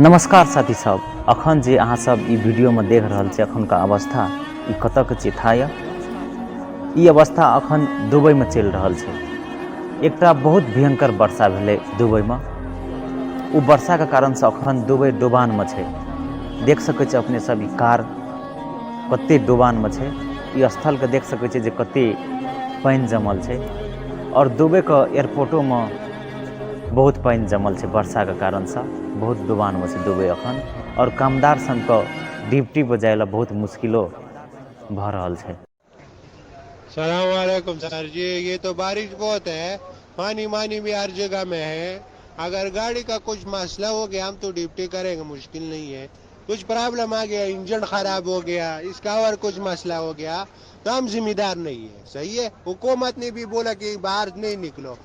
नमस्कार साथी सब, अखन जे अहाँ सब ई वीडियो में देख रहल छी अखन का अवस्था, ई कतऽ के चिथा यऽ? ई अवस्था अखन दुबई में चलि रहल छै। एकटा बहुत भयंकर वर्षा भेलै दुबई में। ओ वर्षा के कारण से अखन दुबई डुबान में छै। देख सकै छी अपने सब ई कार कते डुबान में छै। ई स्थल के देख सकै छी जे कते पानि जमल छै। और दुबई के एयरपोर्टो में बहुत पानि जमल छै वर्षा के कारण से, बहुत डुबान में छै दुबई अखन। और कामदार सन के ड्यूटी पर जाय ला बहुत मुश्किलो भ रहल छै। सलाम वालेकुम सर जी, ये तो बारिश बहुत है, पानी मानी भी हर जगह में है। अगर गाड़ी का कुछ मसला हो गया हम तो ड्यूटी करेंगे, मुश्किल नहीं है। कुछ प्रॉब्लम आ गया, इंजन खराब हो गया, इसका और कुछ मसला हो गया तो हम जिम्मेदार नहीं है। सही है, हुकूमत ने भी बोला कि बाहर नहीं निकलो।